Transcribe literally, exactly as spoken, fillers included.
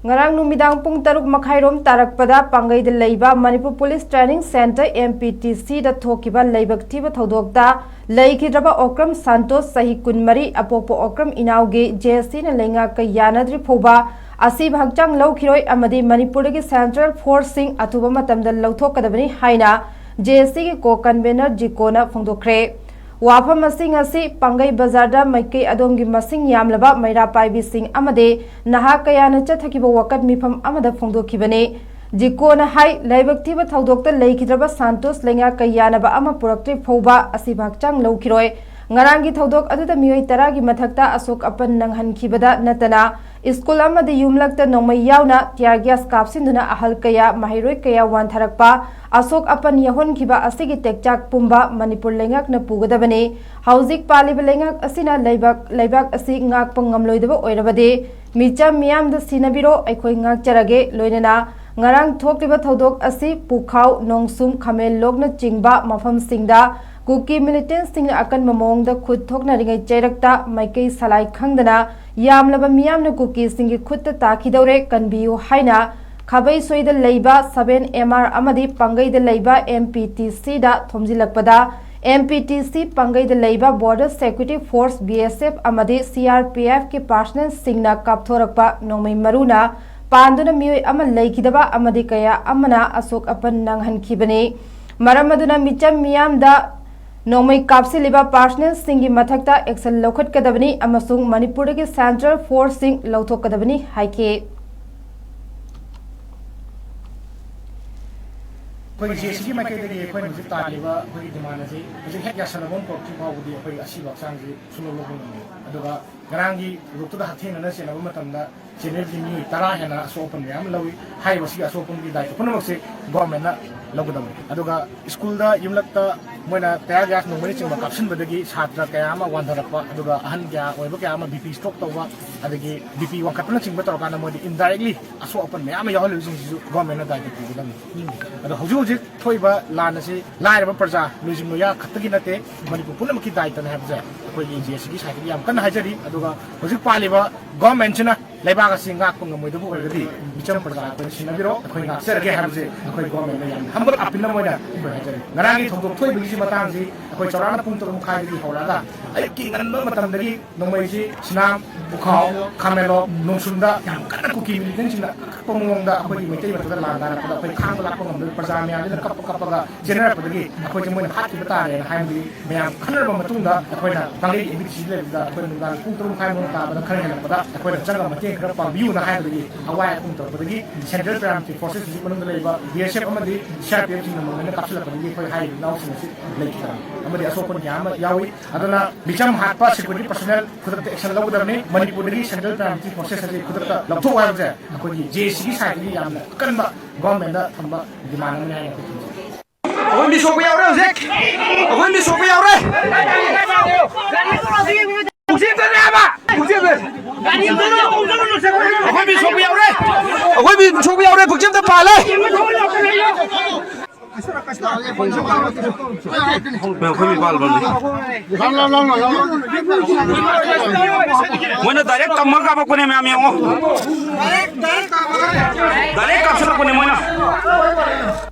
ꯉꯔꯥꯡ ꯅꯨꯃꯤꯗꯥꯡ ꯄꯨꯡ ꯇꯔꯨꯛ ꯃꯈꯥꯏꯔꯣꯝ ꯇꯥꯔꯛꯄꯗ ꯄꯥꯡꯒꯩꯗ ꯂꯩꯕ Manipur police training centre, MPTC ꯗ ꯊꯣꯛꯈꯤꯕ ꯂꯥꯏꯕꯛ ꯊꯤꯕ ꯊꯧꯗꯣꯛꯇ ꯂꯩꯈꯤꯗ꯭ꯔꯕ ꯑꯣꯀ꯭ꯔꯝ ꯁꯥꯟꯇꯣꯁ, ꯆꯍꯤ ꯀꯨꯟꯃꯔꯤ, ꯑꯄꯣꯛꯄ ꯑꯣꯀ꯭ꯔꯝ ꯏꯅꯥꯎꯒꯤ JAC ꯅ ꯂꯩꯉꯥꯛꯀ ꯌꯥꯅꯗ꯭ꯔꯤ ꯐꯥꯎꯕ ꯑꯁꯤꯕ ꯍꯛꯆꯥꯡ ꯂꯧꯈꯤꯔꯣꯏ ꯑꯃꯗꯤ ꯃꯅꯤꯄꯨꯔꯗꯒꯤ central force ꯁꯤꯡ ꯑꯊꯨꯕ ꯃꯇꯝꯗ ꯂꯧꯊꯣꯛꯀꯗꯕꯅꯤ ꯍꯥꯏꯅ JAC ꯒꯤ co-convener ꯖꯤꯀꯣꯅ ꯐꯣꯡꯗꯣꯛꯈ꯭ꯔꯦ꯫ ꯋꯥꯐꯝ ꯑꯁꯤ ꯉꯁꯤ ꯄꯥꯡꯒꯩ ꯕꯖꯥꯔꯗ ꯃꯥꯏꯀꯩ ꯑꯗꯣꯝꯒꯤ ꯃꯁꯤꯡ ꯌꯥꯝꯂꯕ ꯃꯩꯔꯥ ꯄꯥꯏꯕꯤꯁꯤꯡ ꯑꯃꯗꯤ ꯅꯍꯥ ꯀꯌꯥꯅ ꯆꯠꯊꯈꯤꯕ ꯋꯥꯀꯠ ꯃꯤꯐꯝ ꯑꯃꯗ ꯐꯣꯡꯗꯣꯛꯈꯤꯕꯅꯤ꯫ ꯖꯤꯀꯣꯅ ꯍꯥꯏ, ꯂꯥꯏꯕꯛ ꯊꯤꯕ ꯊꯧꯗꯣꯛꯇ ꯂꯩꯈꯤꯗ꯭ꯔꯕ ꯁꯥꯟꯇꯣꯁ ꯂꯩꯉꯥꯛꯀ ꯌꯥꯅꯕ ꯑꯃ ꯄꯨꯔꯛꯇ꯭ꯔꯤ ꯐꯥꯎꯕ ꯑꯁꯤꯕ ꯍꯛꯆꯥꯡ ꯂꯧꯈꯤꯔꯣꯏ꯫ ꯉꯔꯥꯡꯒꯤ ꯊꯧꯗꯣꯛ ꯑꯗꯨꯗ ꯃꯤꯑꯣꯏ ꯇꯔꯥꯒꯤ ꯃꯊꯛꯇ ꯑꯁꯣꯛ ꯑꯄꯟ ꯅꯪꯍꯟꯈꯤꯕꯗ ꯅꯠꯇꯅ, ꯁ꯭ꯀꯨꯜ ꯑꯃꯗꯤ ꯌꯨꯝꯂꯛꯇ ꯅꯣꯡꯃꯩ ꯌꯥꯎꯅ tear gas ꯀꯥꯞꯁꯤꯟꯗꯨꯅ ꯑꯍꯜ ꯀꯌꯥ, ꯃꯍꯩꯔꯣꯏ ꯀꯌꯥ ꯋꯥꯟꯊꯔꯛꯄ, ꯑꯁꯣꯛ ꯑꯄꯟ ꯌꯥꯎꯍꯟꯈꯤꯕ ꯑꯁꯤꯒꯤ ꯇꯦꯛꯆꯥꯛ ꯄꯨꯝꯕ ꯃꯅꯤꯄꯨꯔ ꯂꯩꯉꯥꯛꯅ ꯄꯨꯒꯗꯕꯅꯤ꯫ ꯍꯧꯖꯤꯛ ꯄꯥꯜꯂꯤꯕ ꯂꯩꯉꯥꯛ ꯑꯁꯤꯅ ꯂꯩꯕꯥꯛ, ꯂꯩꯕꯥꯛ ꯑꯁꯤ ꯉꯥꯛꯄ ꯉꯝꯂꯣꯏꯗꯕ ꯑꯣꯏꯔꯕꯗꯤ, ꯃꯤꯆꯝ ꯃꯤꯌꯥꯝꯗ ꯁꯤꯟꯅꯕꯤꯔꯣ, ꯑꯩꯈꯣꯏ ꯉꯥꯛꯆꯔꯒꯦ꯫ ꯂꯣꯏꯅꯅ ꯉꯔꯥꯡ ꯊꯣꯛꯂꯤꯕ ꯊꯧꯗꯣꯛ ꯑꯁꯤ ꯄꯨꯈꯥꯎ, ꯅꯣꯡꯁꯨꯝ, ꯈꯥꯃꯦꯟꯂꯣꯛꯅꯆꯤꯡꯕ ꯃꯐꯝꯁꯤꯡꯗ ꯀꯨꯀꯤ militant ꯁꯤꯡꯅ ꯑꯀꯟꯕ ꯃꯑꯣꯡꯗ ꯈꯨꯠ ꯊꯣꯛꯅꯔꯤꯉꯩ ꯆꯩꯔꯛꯇ ꯃꯥꯏꯀꯩ ꯁꯂꯥꯏ ꯈꯪꯗꯅ ꯌꯥꯝꯂꯕ ꯃꯤꯌꯥꯝꯅ ꯀꯨꯀꯤꯁꯤꯡꯒꯤ ꯈꯨꯠꯇ ꯇꯥꯈꯤꯗꯧꯔꯦ, ꯀꯟꯕꯤꯌꯨ ꯍꯥꯏꯅ ꯈꯥꯕꯩꯁꯣꯏꯗ ꯂꯩꯕ seven M R ꯑꯃꯗꯤ ꯄꯥꯡꯒꯩꯗ ꯂꯩꯕ MPTC ꯗ ꯊꯣꯝꯖꯤꯜꯂꯛꯄꯗ, MPTC ꯄꯥꯡꯒꯩꯗ ꯂꯩꯕ Border Security Force, BSF ꯑꯃꯗꯤ CRPF ꯀꯤ personnel ꯁꯤꯡꯅ ꯀꯥꯞꯊꯣꯔꯛꯄ ꯅꯣꯡꯃꯩ ꯃꯔꯨꯅ ꯄꯥꯟꯗꯨꯅ ꯃꯤꯑꯣꯏ ꯑꯃ ꯂꯩꯈꯤꯗꯕ ꯑꯃꯗꯤ ꯀꯌꯥ ꯑꯃꯅ ꯑꯁꯣꯛ ꯑꯄꯟ ꯅꯪꯍꯟꯈꯤꯕꯅꯤ꯫ ꯃꯔꯝ ꯑꯗꯨꯅ ꯃꯤꯆꯝ ꯃꯤꯌꯥꯝꯗ ꯅꯣꯡꯃꯩ ꯀꯥꯞꯁꯤꯜꯂꯤꯕ personnel ꯁꯤꯡꯒꯤ ꯃꯊꯛꯇ action ꯂꯧꯈꯠꯀꯗꯕꯅꯤ ꯑꯃꯁꯨꯡ ꯃꯅꯤꯄꯨꯔꯗꯒꯤ central force ꯁꯤꯡ ꯂꯧꯊꯣꯛꯀꯗꯕꯅꯤ ꯍꯥꯏꯈꯤ꯫ ꯑꯩꯈꯣꯏꯒꯤ JAC ꯒꯤ ꯃꯥꯏꯀꯩꯗꯒꯤ ꯑꯩꯈꯣꯏꯅ ꯍꯧꯖꯤꯛ ꯇꯥꯜꯂꯤꯕ ꯑꯩꯈꯣꯏꯒꯤ demand ꯑꯁꯤ ꯍꯧꯖꯤꯛ ꯍꯦꯛ ꯌꯥꯁꯜꯂꯕ ꯑꯃ ꯄꯨꯔꯛꯇ꯭ꯔꯤ ꯐꯥꯎꯕꯗꯤ ꯑꯩꯈꯣꯏ ꯑꯁꯤꯕ ꯍꯛꯆꯥꯡꯁꯤ ꯁꯨꯡꯂꯧ ꯂꯧꯕ ꯉꯝꯃꯣꯏ꯫ ꯑꯗꯨꯒ ꯉꯔꯥꯡꯒꯤ ꯊꯧꯗꯣꯛꯇꯨꯗ ꯍꯛꯊꯦꯡꯅꯅ ꯆꯦꯟꯅꯕ ꯃꯇꯝꯗ general ꯒꯤ ꯃꯤꯑꯣꯏ ꯇꯔꯥ ꯍꯦꯟꯅ ꯑꯁꯣꯛ ꯑꯄꯟ ꯃꯌꯥꯝ ꯑꯃ ꯂꯧꯏ꯫ ꯍꯥꯏꯔꯤꯕ ꯑꯁꯤꯒꯤ ꯑꯁꯣꯛ ꯑꯄꯟꯒꯤ ꯗꯥꯏꯇ ꯄꯨꯝꯅꯃꯛꯁꯦ government ꯅ ꯂꯧꯒꯗꯕꯅꯤ꯫ ꯑꯗꯨꯒ ꯁ꯭ꯀꯨꯜꯗ, ꯌꯨꯝꯂꯛꯇ ꯃꯣꯏꯅ tear gas ꯅꯣꯡꯃꯩꯅꯆꯤꯡꯕ ꯀꯥꯞꯁꯤꯟꯕꯗꯒꯤ ꯁꯥꯇ꯭ꯔ ꯀꯌꯥ ꯑꯃ ꯋꯥꯟꯊꯔꯛꯄ, ꯑꯗꯨꯒ ꯑꯍꯟ ꯀꯌꯥ ꯑꯣꯏꯕ ꯀꯌꯥ ꯑꯃ BP stroke ꯇꯧꯕ, ꯑꯗꯒꯤ BP ꯋꯥꯡꯈꯠꯄꯅꯆꯤꯡꯕ ꯇꯧꯔꯀꯥꯟꯗ ꯃꯣꯏꯗ indirectly ꯑꯁꯣꯛ ꯑꯄꯟ ꯃꯌꯥꯝ ꯑꯃ ꯌꯥꯎꯍꯜꯂꯤꯕꯁꯤꯡꯁꯤꯁꯨ government ꯅ ꯗꯥꯏꯇ ꯄꯨꯒꯗꯕꯅꯤ꯫ ꯑꯗꯣ ꯍꯧꯖꯤꯛ ꯍꯧꯖꯤꯛ ꯊꯣꯛꯏꯕ ꯂꯥꯟ ꯑꯁꯤ ꯂꯥꯏꯔꯕ ꯄ꯭ꯔꯖꯥ, ꯂꯣꯏꯖꯤꯡ ꯂꯣꯏꯌꯥ ꯈꯛꯇꯒꯤ ꯅꯠꯇꯦ, ꯃꯅꯤꯄꯨꯔ ꯄꯨꯝꯅꯃꯛꯀꯤ ꯗꯥꯏꯇꯅꯤ ꯍꯥꯏꯕꯁꯦ ꯑꯩꯈꯣꯏꯒꯤ JAC ꯒꯤ side ꯇꯒꯤ ꯌꯥꯝ ꯀꯟꯅ ꯍꯥꯏꯖꯔꯤ꯫ ꯑꯗꯨꯒ ꯍꯧꯖꯤꯛ ꯄꯥꯜꯂꯤꯕ government ꯁꯤꯅ ꯂꯩꯕꯥꯛ ꯑꯁꯤ ꯉꯥꯛꯄ ꯉꯝꯃꯣꯏꯗꯕ ꯑꯣꯏꯔꯒꯗꯤ ꯃꯤꯆꯝ ꯄ꯭ꯔꯖꯥ ꯑꯩꯈꯣꯏꯅ ꯁꯤꯟꯅꯕꯤꯔꯣ, ꯑꯩꯈꯣꯏ ꯉꯥꯛꯆꯔꯒꯦ ꯍꯥꯏꯕꯁꯦ ꯑꯩꯈꯣꯏ ꯒꯣꯔꯃꯦꯟꯗ ꯌꯥꯝꯅ ꯍꯝꯕꯜ ꯑꯄꯤꯜ ꯑꯃ ꯑꯣꯏꯅ ꯑꯩꯈꯣꯏ ꯍꯥꯏꯖꯔꯤ꯫ ꯉꯔꯥꯡꯒꯤ ꯊꯧꯗꯣꯛ ꯊꯣꯛꯏꯕꯒꯤꯁꯤ ꯃꯇꯥꯡꯁꯤ ꯑꯩꯈꯣꯏ ꯆꯥꯎꯔꯥꯛꯅ ꯄꯨꯡ ꯇꯔꯨꯛ ꯃꯈꯥꯏꯗꯒꯤ ꯍꯧꯔꯛꯑꯒ ꯑꯌꯨꯛꯀꯤ ꯉꯟꯕ ꯃꯇꯝꯗꯒꯤ ꯅꯣꯡꯃꯩꯁꯤ ꯁꯤꯅꯥꯝ, ꯄꯨꯈꯥꯎ, ꯈꯥꯃꯦꯟꯂꯣꯛ, ꯅꯣꯡꯁꯨꯝꯗ ꯌꯥꯝ ꯀꯟꯅ ꯀꯨꯀꯤ ꯃꯤꯂꯤꯇꯦꯟꯁꯤꯡꯅ ꯑꯀꯛꯄ ꯃꯑꯣꯡꯗ ꯑꯩꯈꯣꯏꯒꯤ ꯃꯩꯇꯩ ꯃꯔꯛꯇ ꯂꯥꯟꯗꯥꯔꯛꯄꯗ ꯑꯩꯈꯣꯏ ꯈꯥꯡꯕ ꯂꯥꯛꯄ ꯉꯝꯗꯕ ꯄ꯭ꯔꯖꯥ ꯃꯌꯥꯝꯁꯤꯅ ꯀꯞꯄ ꯀꯞꯄꯒ ꯆꯦꯟꯅꯔꯛꯄꯗꯒꯤ ꯑꯩꯈꯣꯏꯁꯦ ꯃꯣꯏꯅ ꯍꯥꯠꯈꯤꯕ ꯇꯥꯔꯦꯅ ꯍꯥꯏꯕꯗꯒꯤ ꯃꯌꯥꯝ ꯈꯟꯅꯔꯕ ꯃꯇꯨꯡꯗ ꯑꯩꯈꯣꯏꯅ ꯀꯪꯂꯩ ꯑꯦꯝ ꯕꯤ ꯁꯤ ꯂꯩꯕꯗ ꯑꯩꯈꯣꯏ ꯅꯨꯡꯗꯥꯡ ꯄꯨꯡ ꯇꯔꯨꯛ ꯃꯈꯥꯏ ꯃꯔꯛ ꯇꯥꯕꯗ ꯈꯔ ꯍꯦꯜꯂꯛꯄꯗ ꯑꯩꯈꯣꯏꯅ ꯆꯪꯉꯒ ꯃꯇꯦꯡ ꯈꯔ ꯄꯥꯡꯕꯤꯌꯨꯅ ꯍꯥꯏꯕꯗꯒꯤ ꯑꯋꯥꯏ ꯑꯄꯨꯝ ꯇꯧꯔꯛꯄꯗꯒꯤ ꯁꯦꯟꯇ꯭ꯔꯦꯜ ꯄꯦꯔꯥꯃꯤꯂꯤꯇꯔꯤ ꯐꯣꯔꯁꯦꯁ ꯍꯧꯖꯤꯛ ꯃꯅꯨꯡꯗ ꯂꯩꯕ ꯕꯤ ꯑꯦꯁ ꯑꯦꯐ ꯑꯃꯗꯤ ꯁꯤ ꯑꯥꯔ ꯄꯤ ꯑꯦꯐꯁꯤꯡꯅ ꯃꯣꯏꯅ ꯀꯥꯞꯁꯤꯜꯂꯛꯄꯗꯒꯤ ꯑꯩꯈꯣꯏ ꯍꯥꯏꯔꯤꯕ ꯏꯅꯥꯎꯁꯤꯡ ꯑꯁꯤ ꯂꯩꯈꯤꯗꯕ ꯑꯃꯗꯤ ꯑꯁꯣꯛꯄ ꯀꯌꯥ ꯑꯃ ꯌꯥꯎꯏ꯫ ꯑꯗꯨꯅ ꯃꯤꯆꯝ ꯍꯥꯠꯄ ꯁꯦꯀ꯭ꯌꯨꯔꯤꯇꯤ ꯄꯔꯁꯣꯅꯦꯜ ꯈꯨꯗꯛꯇ ꯑꯦꯛꯁꯟ ꯂꯧꯒꯗꯕꯅꯤ꯫ ꯃꯅꯤꯄꯨꯔꯗꯒꯤ ꯁꯦꯟꯇ꯭ꯔꯦꯜ ꯄꯦꯔꯥꯃꯤꯂꯤꯇꯔꯤ ꯐꯣꯔꯁꯦꯁ ꯑꯁꯤ ꯈꯨꯗꯛꯇ ꯂꯧꯊꯣꯛꯎ ꯍꯥꯏꯕꯁꯦ ꯑꯩꯈꯣꯏꯒꯤ ꯖꯦ ꯑꯦ ꯁꯤꯒꯤ ꯁꯥꯏꯠꯇꯒꯤ ꯌꯥꯝꯅ ꯑꯀꯟꯕ ꯒꯣꯔꯃꯦꯟꯗ ꯊꯝꯕ ꯗꯤꯃꯥꯟ ꯑꯃꯅꯤ ꯍꯥꯏꯅ ꯑꯩꯈꯣꯏ ꯊꯝꯖꯒꯦ꯫ ꯑꯩꯈꯣꯏ ꯃꯤ ꯁꯣꯛꯄ ꯌꯥꯎꯔꯦ ꯍꯧꯖꯤꯛ꯫ ꯑꯩꯈꯣꯏ ꯃꯤ ꯁꯣꯛꯄ ꯌꯥꯎꯔꯦ꯫ ꯄꯨꯛꯆꯦꯟꯗꯅꯦ ꯍꯥꯏꯕ꯫ ꯄꯨꯛꯆꯦꯟꯗ꯫ ꯑꯩꯈꯣꯏ ꯃꯤ ꯁꯣꯛꯄ ꯌꯥꯎꯔꯦ꯫ ꯑꯩꯈꯣꯏ ꯃꯤ ꯁꯣꯛꯄ ꯌꯥꯎꯔꯦ꯫ ꯄꯨꯛꯆꯦꯟꯗ ꯄꯥꯜꯂꯦ꯫ ꯑꯩꯈꯣꯏ ꯃꯤ ꯄꯥꯜꯂꯕꯅꯤ꯫ ꯃꯣꯏꯅ ꯗꯥꯏꯔꯦꯛ ꯇꯝꯃꯒ ꯀꯥꯞꯄꯛꯄꯅꯦ ꯃꯌꯥꯝ ꯌꯦꯡꯉꯣ꯫ ꯗꯥꯏꯔꯦꯛ ꯀꯥꯞꯁꯤꯜꯂꯛꯄꯅꯦ ꯃꯣꯏꯅ꯫